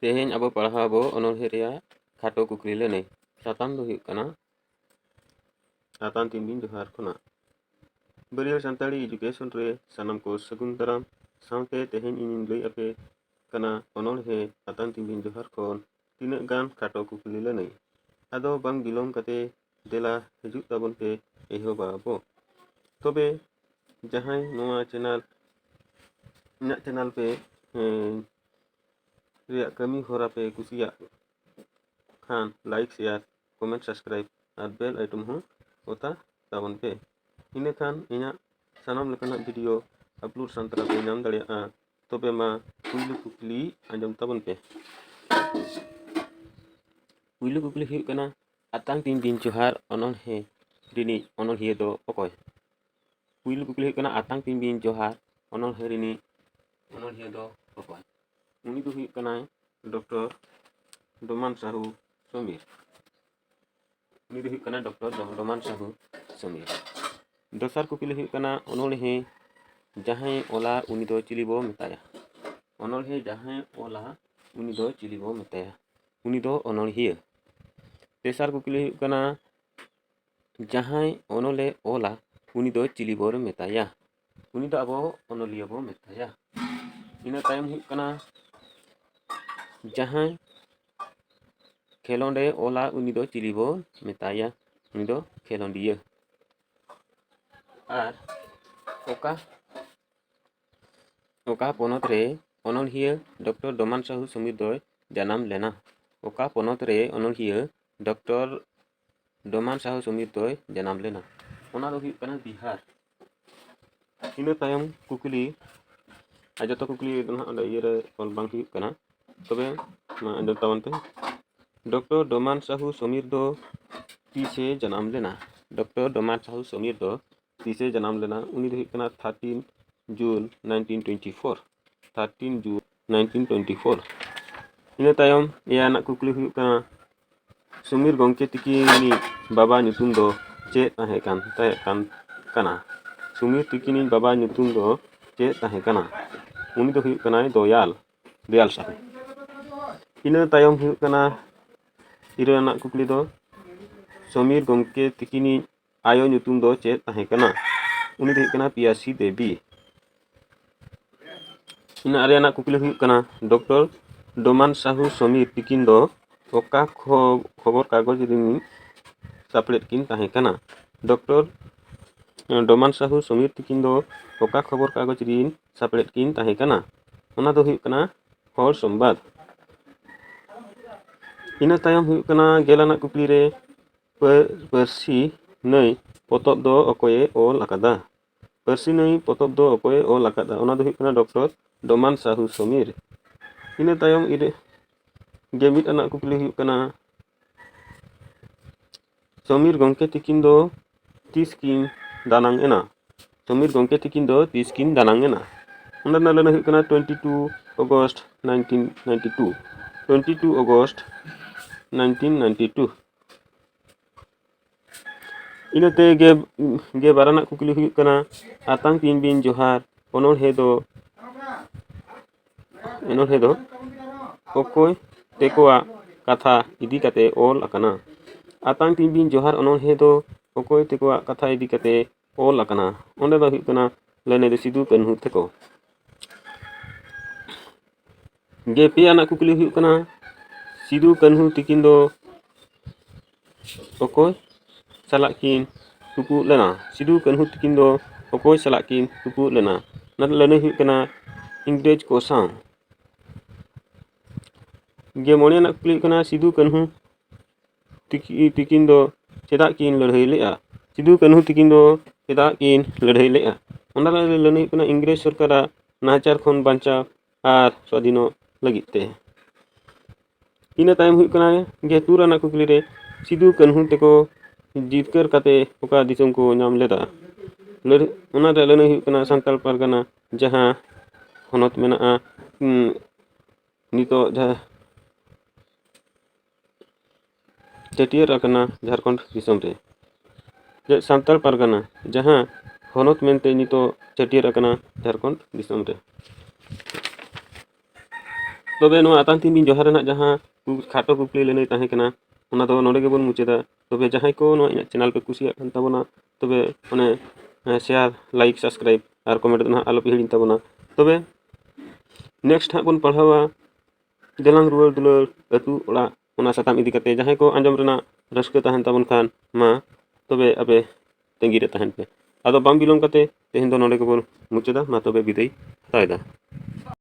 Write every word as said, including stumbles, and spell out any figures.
ᱛᱮᱦᱮᱧ ᱟᱵᱚ ᱯᱟᱲᱦᱟᱣ ᱟᱵᱚ ᱚᱱᱚᱬᱦᱮ ᱨᱮᱭᱟᱜ ᱠᱷᱟᱴᱚ ᱠᱩᱠᱞᱤ ᱞᱟᱹᱱᱟᱹᱭ᱾ ᱥᱟᱛᱟᱢ ᱫᱚ ᱦᱩᱭᱩᱜ ᱠᱟᱱᱟ ᱟᱛᱟᱝ ᱛᱤᱱᱵᱤᱱ ᱡᱚᱦᱟᱨ ᱠᱷᱚᱱᱟᱜ᱾ ᱵᱟᱹᱨᱭᱟᱹᱲ ᱥᱟᱱᱛᱟᱲᱤ education ᱨᱮ ᱥᱟᱱᱟᱢ ᱠᱚ ᱥᱟᱹᱜᱩᱱ ᱫᱟᱨᱟᱢ᱾ ᱥᱟᱶᱛᱮ ᱛᱮᱦᱮᱧ ᱤᱧᱤᱧ ᱞᱟᱹᱭ ᱟᱯᱮ ᱠᱟᱱᱟ ᱚᱱᱚᱬᱦᱮ ᱟᱛᱟᱝ ᱛᱤᱱᱵᱤᱱ ᱡᱚᱦᱟᱨ ᱠᱷᱚᱱ ᱛᱤᱱᱟᱹᱜ ᱜᱟᱱ ᱠᱷᱟᱴᱚ ᱠᱩᱠᱞᱤ ᱞᱟᱹᱱᱟᱹᱭ᱾ ᱟᱫᱚ ᱵᱟᱝ ᱵᱤᱞᱚᱢ ᱠᱟᱛᱮ ᱫᱮᱞᱟ ᱦᱤᱡᱩᱜ ᱛᱟᱵᱚᱱ ᱯᱮ, ᱮᱦᱚᱵᱟ ᱟᱵᱚ᱾ ᱛᱚᱵᱮ ᱡᱟᱦᱟᱸᱭ ᱱᱚᱣᱟ channel, ᱤᱧᱟᱹᱜ channel ᱯᱮ, ᱮᱸ, ᱨᱮᱭᱟᱜ ᱠᱟᱹᱢᱤ ᱦᱚᱨᱟ ᱯᱮ ᱠᱩᱥᱤᱭᱟᱜ ᱠᱷᱟᱱ like, share, comment, subscribe ᱟᱨ bell icon ᱦᱚᱸ ᱚᱛᱟ ᱛᱟᱵᱚᱱ ᱯᱮ᱾ ᱤᱱᱟᱹᱠᱷᱟᱱ ᱤᱧᱟᱹᱜ ᱥᱟᱱᱟᱢ ᱞᱮᱠᱟᱱᱟᱜ video upload ᱥᱟᱱᱛᱟᱲ ᱯᱮ ᱧᱟᱢ ᱫᱟᱲᱮᱭᱟᱜᱼᱟ᱾ ᱛᱚᱵᱮ ᱢᱟ ᱯᱩᱭᱞᱩ ᱠᱩᱠᱞᱤ ᱟᱸᱡᱚᱢ ᱛᱟᱵᱚᱱ ᱯᱮ᱾ ᱯᱩᱭᱞᱩ ᱠᱩᱠᱞᱤ ᱦᱩᱭᱩᱜ ᱠᱟᱱᱟ, ᱟᱛᱟᱝ ᱛᱤᱱ ᱵᱤᱱ ᱡᱚᱦᱟᱨ ᱚᱱᱚᱬᱦᱮ ᱨᱤᱱᱤᱡ ᱚᱱᱚᱬᱦᱤᱭᱟᱹ ᱫᱚ ᱚᱠᱚᱭ? ᱯᱩᱭᱞᱩ ᱠᱩᱠᱞᱤ ᱦᱩᱭᱩᱜ ᱠᱟᱱᱟ, ᱟᱛᱟᱝ ᱛᱤᱱ ᱵᱤᱱ ᱡᱚᱦᱟᱨ ᱚᱱᱚᱬᱦᱮ ᱨᱤᱱᱤᱡ ᱚᱱᱚᱬᱦᱤᱭᱟᱹ ᱫᱚ ᱚᱠᱚᱭ? ᱩᱱᱤ ᱫᱚ ᱦᱩᱭᱩᱜ ᱠᱟᱱᱟᱭ ᱰᱚᱠᱴᱚᱨ ᱰᱚᱢᱟᱱ ᱥᱟᱦᱩ ᱥᱚᱢᱤᱨ᱾ ᱩᱱᱤ ᱫᱚ ᱦᱩᱭᱩᱜ ᱠᱟᱱᱟ ᱰᱚᱠᱴᱚᱨ ᱰᱚᱢ-, ᱰᱚᱢᱟᱱ ᱥᱟᱦᱩ ᱥᱚᱢᱤᱨ᱾ ᱫᱚᱥᱟᱨ ᱠᱩᱠᱞᱤ ᱦᱩᱭᱩᱜ ᱠᱟᱱᱟ, ᱚᱱᱚᱬᱦᱮ ᱡᱟᱦᱟᱸᱭ ᱚᱞᱟ ᱩᱱᱤ ᱫᱚ ᱪᱤᱞᱤ ᱵᱚ ᱢᱮᱛᱟᱭᱟ? ᱚᱱᱚᱬᱦᱮ ᱡᱟᱦᱟᱸᱭ ᱚᱞᱟ ᱩᱱᱤ ᱫᱚ ᱪᱤᱞᱤ ᱵᱚ ᱢᱮᱛᱟᱭᱟ? ᱩᱱᱤ ᱫᱚ ᱚᱱᱚᱬᱦᱤᱭᱟᱹ᱾ ᱛᱮᱥᱟᱨ ᱠᱩᱠᱞᱤ ᱦᱩᱭᱩᱜ ᱠᱟᱱᱟ, ᱡᱟᱦᱟᱸᱭ ᱚᱱᱚᱞᱮ ᱚᱞᱟ ᱩᱱᱤ ᱫᱚ ᱪᱤᱞᱤ ᱵᱚ ᱢᱮᱛᱟᱭᱟ? ᱩᱱᱤ ᱫᱚ ᱟᱵᱚ ᱚᱱᱚᱞᱤᱭᱟᱹ ᱵᱚ ᱢᱮᱛᱟᱭᱟ᱾ ᱤᱱᱟᱹ ᱛᱟᱭᱚᱢ ᱦᱩᱭᱩᱜ ᱠᱟᱱᱟ, ᱡᱟᱦᱟᱸᱭ ᱠᱷᱮᱞᱳᱸᱰᱮ ᱚᱞᱟ ᱩᱱᱤ ᱫᱚ ᱪᱤᱞᱤ ᱵᱚ ᱢᱮᱛᱟᱭᱟ? ᱩᱱᱤ ᱫᱚ ᱠᱷᱮᱞᱳᱸᱰᱤᱭᱟᱹ᱾ ᱟᱨ ᱚᱠᱟ, ᱚᱠᱟ ᱯᱚᱱᱚᱛ ᱨᱮ ᱚᱱᱚᱬᱦᱤᱭᱟᱹ ᱰᱚᱠᱴᱚᱨ ᱰᱚᱢᱟᱱ ᱥᱟᱦᱩ ᱥᱚᱢᱤᱨ ᱫᱚᱭ ᱡᱟᱱᱟᱢ ᱞᱮᱱᱟ? ᱚᱠᱟ ᱯᱚᱱᱚᱛ ᱨᱮ ᱚᱱᱚᱬᱦᱤᱭᱟᱹ ᱰᱚᱠᱴᱚᱨ ᱰᱚᱢᱟᱱ ᱥᱟᱦᱩ ᱥᱚᱢᱤᱨ ᱫᱚᱭ ᱡᱟᱱᱟᱢ ᱞᱮᱱᱟ? ᱚᱱᱟ ᱫᱚ ᱦᱩᱭᱩᱜ ᱠᱟᱱᱟ ᱵᱤᱦᱟᱨ᱾ ᱤᱱᱟᱹ ᱛᱟᱭᱚᱢ ᱠᱩᱠᱞᱤ, ᱟᱨ ᱡᱚᱛᱚ ᱠᱩᱠᱞᱤ ᱫᱚ ᱱᱟᱦᱟᱜ ᱚᱸᱰᱮ ᱤᱭᱟᱹ ᱨᱮ ᱚᱞ ᱵᱟᱝ ᱦᱩᱭᱩᱜ ᱠᱟᱱᱟ᱾ ᱛᱚᱵᱮ ᱢᱟ ᱟᱸᱡᱚᱢ ᱛᱟᱵᱚᱱ ᱯᱮ᱾ ᱰᱚᱠᱴᱚᱨ ᱰᱚᱢᱟᱱ ᱥᱟᱦᱩ ᱥᱚᱢᱤᱨ ᱫᱚ ᱛᱤᱥᱮ ᱡᱟᱱᱟᱢ ᱞᱮᱱᱟ? ᱰᱚᱠᱴᱚᱨ ᱰᱚᱢᱟᱱ ᱥᱟᱦᱩ ᱥᱚᱢᱤᱨ ᱫᱚ ᱛᱤᱥᱮ ᱡᱟᱱᱟᱢ ᱞᱮᱱᱟ? ᱩᱱᱤ ᱫᱚ ᱦᱩᱭᱩᱜ ᱠᱟᱱᱟ thirteen June nineteen twenty four, thirteen June nineteen twenty four᱾ ᱤᱱᱟᱹ ᱛᱟᱭᱚᱢ ᱮᱭᱟᱭ ᱟᱱᱟᱜ ᱠᱩᱠᱞᱤ ᱦᱩᱭᱩᱜ ᱠᱟᱱᱟ, ᱥᱚᱢᱤᱨ ᱜᱚᱢᱠᱮ ᱛᱤᱠᱤᱱᱤᱡ ᱵᱟᱵᱟ ᱧᱩᱛᱩᱢ ᱫᱚ ᱪᱮᱫ ᱛᱟᱦᱮᱸ ᱠᱟᱱ, ᱛᱟᱦᱮᱸ ᱠᱟᱱ ᱠᱟᱱᱟ? ᱥᱚᱢᱤᱨ ᱛᱤᱠᱤᱱᱤᱡ ᱵᱟᱵᱟ ᱧᱩᱛᱩᱢ ᱫᱚ ᱪᱮᱫ ᱛᱟᱦᱮᱸ ᱠᱟᱱᱟ? ᱩᱱᱤ ᱫᱚ ᱦᱩᱭᱩᱜ ᱠᱟᱱᱟᱭ ᱫᱚᱭᱟᱞ, ᱫᱚᱭᱟᱞ ᱥᱟᱦᱩ᱾ ᱤᱱᱟᱹ ᱛᱟᱭᱚᱢ ᱦᱩᱭᱩᱜ ᱠᱟᱱᱟ ᱤᱨᱟᱹᱞ ᱟᱱᱟᱜ ᱠᱩᱠᱞᱤ ᱫᱚ, ᱥᱚᱢᱤᱨ ᱜᱚᱢᱠᱮ ᱛᱤᱠᱤᱱᱤᱡ ᱟᱭᱳ ᱧᱩᱛᱩᱢ ᱫᱚ ᱪᱮᱫ ᱛᱟᱦᱮᱸ ᱠᱟᱱᱟ? ᱩᱱᱤ ᱫᱚ ᱦᱩᱭᱩᱜ ᱠᱟᱱᱟ ᱯᱤᱭᱟᱥᱤ ᱫᱮᱵᱤ᱾ ᱤᱱᱟᱹ ᱟᱨᱮ ᱟᱱᱟᱜ ᱠᱩᱠᱞᱤ ᱦᱩᱭᱩᱜ ᱠᱟᱱᱟ, ᱰᱚᱠᱴᱚᱨ ᱰᱚᱢᱟᱱ ᱥᱟᱦᱩ ᱥᱚᱢᱤᱨ ᱛᱤᱠᱤᱱ ᱫᱚ ᱚᱠᱟ ᱠᱷᱚ-, ᱠᱷᱚᱵᱚᱨ ᱠᱟᱜᱚᱡᱽ ᱨᱤᱱ ᱥᱟᱯᱲᱮᱫ ᱠᱤᱱ ᱛᱟᱦᱮᱸ ᱠᱟᱱᱟ? ᱰᱚᱠᱴᱚᱨ ᱰᱚᱢᱟᱱ ᱥᱟᱦᱩ ᱥᱚᱢᱤᱨ ᱛᱤᱠᱤᱱ ᱫᱚ ᱚᱠᱟ ᱠᱷᱚᱵᱚᱨ ᱠᱟᱜᱚᱡᱽ ᱨᱤᱱ ᱥᱟᱯᱲᱮᱫ ᱠᱤᱱ ᱛᱟᱦᱮᱸ ᱠᱟᱱᱟ? ᱚᱱᱟ ᱫᱚ ᱦᱩᱭᱩᱜ ᱠᱟᱱᱟ ᱦᱚᱲ ᱥᱚᱢᱵᱟᱫ᱾ ᱤᱱᱟᱹ ᱛᱟᱭᱚᱢ ᱦᱩᱭᱩᱜ ᱠᱟᱱᱟ ᱜᱮᱞ ᱟᱱᱟᱜ ᱠᱩᱠᱞᱤ ᱨᱮ, ᱯᱟᱹ-, ᱯᱟᱹᱨᱥᱤ ᱱᱟᱹᱭ ᱯᱚᱛᱚᱵ ᱫᱚ ᱚᱠᱚᱭᱮ ᱚᱞ ᱟᱠᱟᱫᱟ? ᱯᱟᱹᱨᱥᱤ ᱱᱟᱹᱭ ᱯᱚᱛᱚᱵ ᱫᱚ ᱚᱠᱚᱭᱮ ᱚᱞ ᱟᱠᱟᱫᱟ? ᱚᱱᱟ ᱫᱚ ᱦᱩᱭᱩᱜ ᱠᱟᱱᱟ ᱰᱚᱠᱴᱚᱨ ᱰᱚᱢᱟᱱ ᱥᱟᱦᱩ ᱥᱚᱢᱤᱨ᱾ ᱤᱱᱟᱹ ᱛᱟᱭᱚᱢ ᱤᱨᱟᱹ-, ᱜᱮ ᱢᱤᱫ ᱟᱱᱟᱜ ᱠᱩᱠᱞᱤ ᱦᱩᱭᱩᱜ ᱠᱟᱱᱟ, ᱥᱚᱢᱤᱨ ᱜᱚᱢᱠᱮ ᱛᱤᱠᱤᱱ ᱫᱚ ᱛᱤᱥ ᱠᱤᱱ ᱫᱟᱱᱟᱝ ᱮᱱᱟ? ᱥᱚᱢᱤᱨ ᱜᱚᱢᱠᱮ ᱛᱤᱠᱤᱱ ᱫᱚ ᱛᱤᱥ ᱠᱤᱱ ᱫᱟᱱᱟᱝ ᱮᱱᱟ? ᱚᱱᱟ ᱨᱮᱱᱟᱜ ᱞᱟᱹᱱᱟᱹᱭ ᱦᱩᱭᱩᱜ ᱠᱟᱱᱟ twenty two August nineteen ninety two, twenty two August nineteen ninety two᱾ ᱤᱱᱟᱹᱛᱮ ᱜᱮ, ᱜᱮ ᱵᱟᱨ ᱟᱱᱟᱜ ᱠᱩᱠᱞᱤ ᱦᱩᱭᱩᱜ ᱠᱟᱱᱟ, ᱟᱛᱟᱝ ᱛᱤᱧ ᱵᱤᱱ ᱡᱚᱦᱟᱨ ᱚᱱᱚᱬᱦᱮ ᱫᱚ, ᱚᱱᱚᱬᱦᱮ ᱫᱚ ᱚᱠᱚᱭ ᱛᱮᱠᱚᱣᱟᱜ ᱠᱟᱛᱷᱟ ᱤᱫᱤ ᱠᱟᱛᱮ ᱚᱞ ᱟᱠᱟᱱᱟ? ᱟᱛᱟᱝ ᱛᱤᱧ ᱵᱤᱱ ᱡᱚᱦᱟᱨ ᱚᱱᱚᱬᱦᱮ ᱫᱚ ᱚᱠᱚᱭ ᱛᱮᱠᱚᱣᱟᱜ ᱠᱟᱛᱷᱟ ᱤᱫᱤ ᱠᱟᱛᱮ ᱚᱞ ᱟᱠᱟᱱᱟ? ᱚᱸᱰᱮ ᱫᱚ ᱦᱩᱭᱩᱜ ᱠᱟᱱᱟ ᱞᱟᱹᱱᱟᱹᱭ ᱫᱚ ᱥᱤᱫᱩ ᱠᱟᱹᱱᱦᱩ ᱛᱮᱠᱚ᱾ ᱜᱮ ᱯᱮ ᱟᱱᱟᱜ ᱠᱩᱠᱞᱤ ᱦᱩᱭᱩᱜ ᱠᱟᱱᱟ, ᱥᱤᱫᱩ ᱠᱟᱹᱱᱦᱩ ᱛᱤᱠᱤᱱ ᱫᱚ ᱚᱠᱚᱭ ᱥᱟᱞᱟᱜ ᱠᱤᱱ ᱛᱩᱯᱩᱫ ᱞᱮᱱᱟ? ᱥᱤᱫᱩ ᱠᱟᱹᱱᱦᱩ ᱛᱤᱠᱤᱱ ᱫᱚ ᱚᱠᱚᱭ ᱥᱟᱞᱟᱜ ᱠᱤᱱ ᱛᱩᱯᱩᱫ ᱞᱮᱱᱟ? ᱚᱱᱟ ᱫᱚ ᱞᱟᱹᱱᱟᱹᱭ ᱦᱩᱭᱩᱜ ᱠᱟᱱᱟ ᱤᱝᱨᱮᱡᱽ ᱠᱚ ᱥᱟᱶ᱾ ᱜᱮ ᱢᱚᱬᱮ ᱟᱱᱟᱜ ᱠᱩᱠᱞᱤ ᱦᱩᱭᱩᱜ ᱠᱟᱱᱟ, ᱥᱤᱫᱩ ᱠᱟᱹᱱᱦᱩ ᱛᱤᱠᱤ-, ᱛᱤᱠᱤᱱ ᱫᱚ ᱪᱮᱫᱟᱜ ᱠᱤᱱ ᱞᱟᱹᱲᱦᱟᱹᱭ ᱞᱮᱫᱼᱟ? ᱥᱤᱫᱩ ᱠᱟᱹᱱᱦᱩ ᱛᱤᱠᱤᱱ ᱫᱚ ᱪᱮᱫᱟᱜ ᱠᱤᱱ ᱞᱟᱹᱲᱦᱟᱹᱭ ᱞᱮᱫᱼᱟ? ᱚᱱᱟ ᱨᱮᱱᱟᱜ ᱞᱟᱹᱱᱟᱹᱭ ᱦᱩᱭᱩᱜ ᱠᱟᱱᱟ ᱤᱝᱨᱮᱡᱽ ᱥᱚᱨᱠᱟᱨᱟᱜ ᱱᱟᱦᱟᱪᱟᱨ ᱠᱷᱚᱱ ᱵᱟᱧᱪᱟᱣ ᱟᱨ ᱥᱣᱟᱫᱷᱤᱱᱚᱜ ᱞᱟᱹᱜᱤᱫ ᱛᱮ᱾ ᱤᱱᱟᱹ ᱛᱟᱭᱚᱢ ᱦᱩᱭᱩᱜ ᱠᱟᱱᱟ ᱜᱮ ᱛᱩᱨ ᱟᱱᱟᱜ ᱠᱩᱠᱞᱤ ᱨᱮ, ᱥᱤᱫᱩ ᱠᱟᱹᱱᱦᱩ ᱛᱮᱠᱚ ᱡᱤᱛᱠᱟᱹᱨ ᱠᱟᱛᱮ ᱚᱠᱟ ᱫᱤᱥᱚᱢ ᱠᱚ ᱧᱟᱢ ᱞᱮᱫᱟ? ᱞᱟᱹᱲ-, ᱚᱱᱟ ᱨᱮᱭᱟᱜ ᱞᱟᱹᱱᱟᱹᱭ ᱦᱩᱭᱩᱜ ᱠᱟᱱᱟ ᱥᱟᱱᱛᱟᱲ ᱯᱟᱨᱜᱟᱱᱟ, ᱡᱟᱦᱟᱸ ᱦᱚᱱᱚᱛ ᱢᱮᱱᱟᱜᱼᱟ, ᱩᱸ, ᱱᱤᱛᱚᱜ ᱡᱟᱦᱟᱸ ᱪᱷᱟᱹᱴᱭᱟᱹᱨ ᱟᱠᱟᱱᱟ ᱡᱷᱟᱲᱠᱷᱚᱸᱰ ᱫᱤᱥᱚᱢ ᱨᱮ᱾ ᱡᱮ ᱥᱟᱱᱛᱟᱲ ᱯᱟᱨᱜᱟᱱᱟ, ᱡᱟᱦᱟᱸ ᱦᱚᱱᱚᱛ ᱢᱮᱱᱛᱮ ᱱᱤᱛᱚᱜ ᱪᱷᱟᱹᱴᱭᱟᱹᱨ ᱟᱠᱟᱱᱟ ᱡᱷᱟᱲᱠᱷᱚᱸᱰ ᱫᱤᱥᱚᱢ ᱨᱮ᱾ ᱛᱚᱵᱮ ᱱᱚᱣᱟ ᱟᱛᱟᱝ ᱛᱤᱧ ᱵᱤᱱ ᱡᱚᱦᱟᱨ ᱨᱮᱱᱟᱜ ᱡᱟᱦᱟᱸ ᱠᱷᱟᱴᱚ ᱠᱩᱠᱞᱤ ᱞᱟᱹᱱᱟᱹᱭ ᱛᱟᱦᱮᱸ ᱠᱟᱱᱟ, ᱚᱱᱟ ᱫᱚ ᱱᱚᱰᱮ ᱜᱮᱵᱚᱱ ᱢᱩᱪᱟᱹᱫᱟ᱾ ᱛᱚᱵᱮ ᱡᱟᱦᱟᱸᱭ ᱠᱚ ᱱᱚᱣᱟ ᱤᱧᱟᱹᱜ ᱪᱮᱱᱮᱞ ᱯᱮ ᱠᱩᱥᱤᱭᱟᱜ ᱠᱟᱱ ᱛᱟᱵᱚᱱᱟ, ᱛᱚᱵᱮ ᱚᱱᱮ ᱥᱮᱭᱟᱨ, ᱞᱟᱭᱤᱠ, ᱥᱟᱵᱥᱠᱨᱟᱭᱤᱵ ᱟᱨ ᱠᱚᱢᱮᱱᱴ ᱫᱚ ᱱᱟᱦᱟᱜ ᱟᱞᱚᱯᱮ ᱦᱤᱲᱤᱧ ᱛᱟᱵᱚᱱᱟ᱾ ᱛᱚᱵᱮ ᱱᱮᱠᱥᱴ ᱦᱟᱸᱜ ᱵᱚᱱ ᱯᱟᱲᱦᱟᱣᱟ ᱫᱮᱞᱟᱝ ᱨᱩᱣᱟᱹᱲ ᱫᱩᱞᱟᱹᱲ ᱟᱹᱛᱩ ᱚᱲᱟᱜ, ᱚᱱᱟ ᱥᱟᱛᱟᱢ ᱤᱫᱤ ᱠᱟᱛᱮ᱾ ᱡᱟᱦᱟᱸᱭ ᱠᱚ ᱟᱸᱡᱚᱢ ᱨᱮᱱᱟᱜ ᱨᱟᱹᱥᱠᱟᱹ ᱛᱟᱦᱮᱱ ᱛᱟᱵᱚᱱ ᱠᱷᱟᱱ, ᱢᱟ ᱛᱚᱵᱮ ᱟᱯᱮ ᱛᱟᱺᱜᱤ ᱨᱮ ᱛᱟᱦᱮᱱ ᱯᱮ᱾ ᱟᱫᱚ ᱵᱟᱝ ᱵᱤᱞᱚᱢ ᱠᱟᱛᱮ ᱛᱮᱦᱮᱧ ᱫᱚ ᱱᱚᱰᱮ ᱜᱮᱵᱚᱱ ᱢᱩᱪᱟᱹᱫᱟ᱾ ᱢᱟ ᱛᱚᱵᱮ ᱵᱤᱫᱟᱹᱭ ᱦᱟᱛᱟᱣ ᱮᱫᱟ᱾